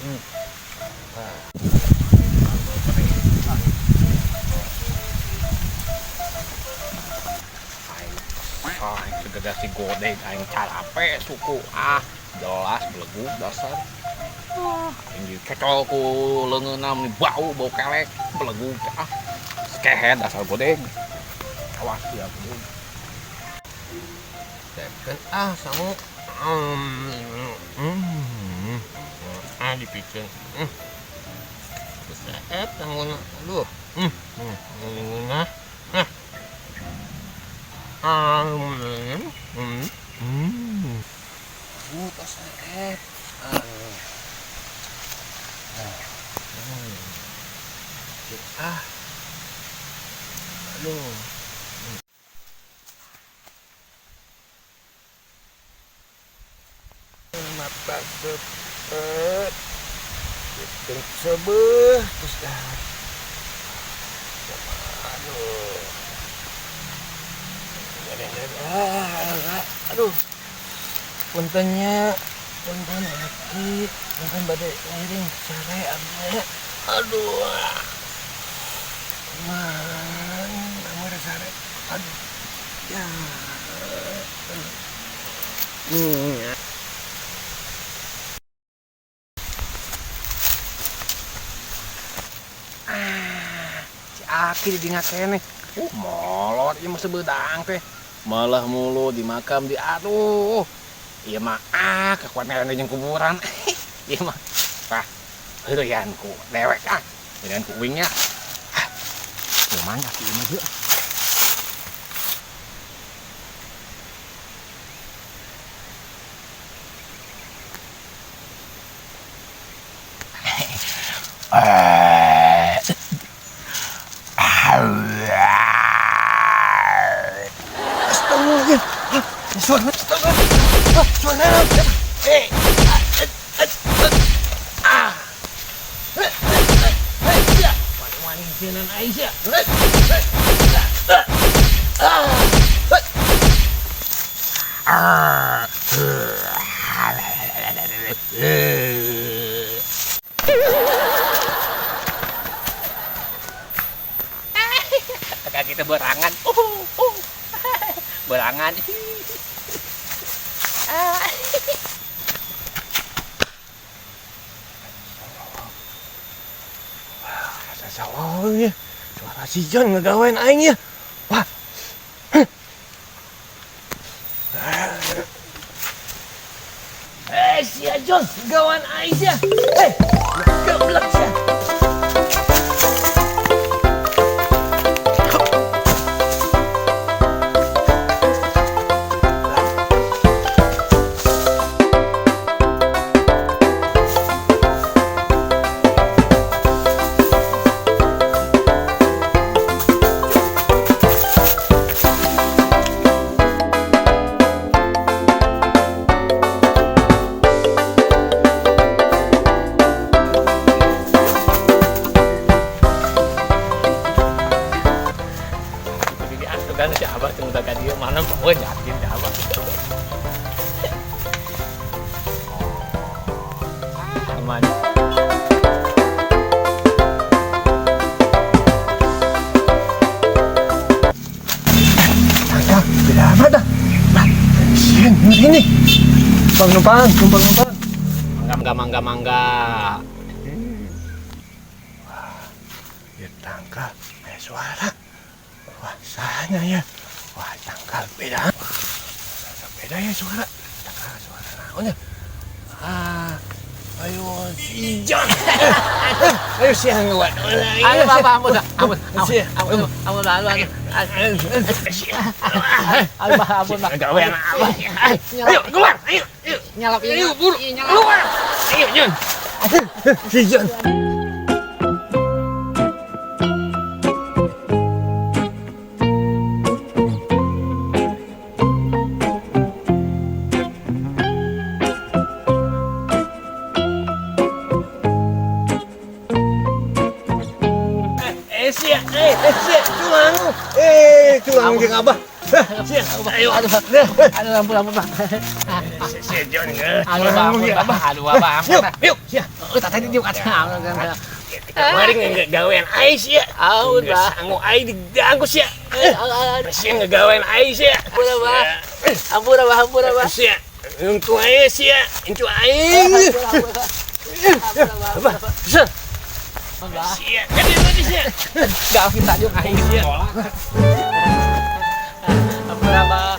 Ah, segede si godeg aing carape suku ah jelas belegug dasar. Ah, aing dicocol ku leungeunna meni bau bau kelek belegug ah. Kehed dasar godeg. Awas ya godeg. Kan ah sangu. Ah dipikeun. Seep sangguna. Aduh. Nah. Nah. Tos seep. Ah. Aduh. Mata sepet. Sebeh terus dah. Aduh. Aduh. Puntennya, punten aki, punten bade ngiring sare abdi. Aduh. Man, ameur sare. Aduh. Ya. Si aki di dina keneh. Molot ieu mah sebeudang teh. Malah mulu di makam di aduh. Ieu mah ah kakuatan jeung kuburan. Ieu mah tah heureuyan ku dewek ah. Heureuyan ku uing nya. Ah. Lumayan aki ieu mah ieu. Kita berangan. Berangan. Wah, sawahnya. Suara si John ngegawain aing ya. Wah. Si John gawan aing ya. Geblek sia. Ini numpang numpang numpang. Mangga mangga mangga. Wah, ya tangkal ada suara. Wah, sana ya. Wah, tangkal beda. Wah, beda ya suara. Tangkal suara naon ya? Ah, ayo si John. Ayo siang ngawat. Ayo Bapak, ampun, ampun, ampun, ampun, ampun, ampun. Ayo Pak, ampun Pak. Ayo keluar, ayo, ayo. Nyalap, ayo buru, keluar. Ayo John. Si John. Culang jeung Abah. Ayo, aduh, aduh, ampun, ampun, Pak. Si John. Aduh, ampun, Abah. Aduh, Abah, ampun. Yuk, yuk. Oh, tadi dia kata. Kemarin ngegawean aing sia. Ampun, Bah. Sanggup aing diganggu sia. Sia ngegawean aing sia. Ampun, Abah. Ampun, Abah, ampun, Abah. Sia. Untung aing sia. Untung aing. Ampun, ampun, Abah. Ampun, Abah. Abah. Sia. Abah. Sia. Jadi tadi sia. Gak minta jeung aing sia. Ampun, Abah.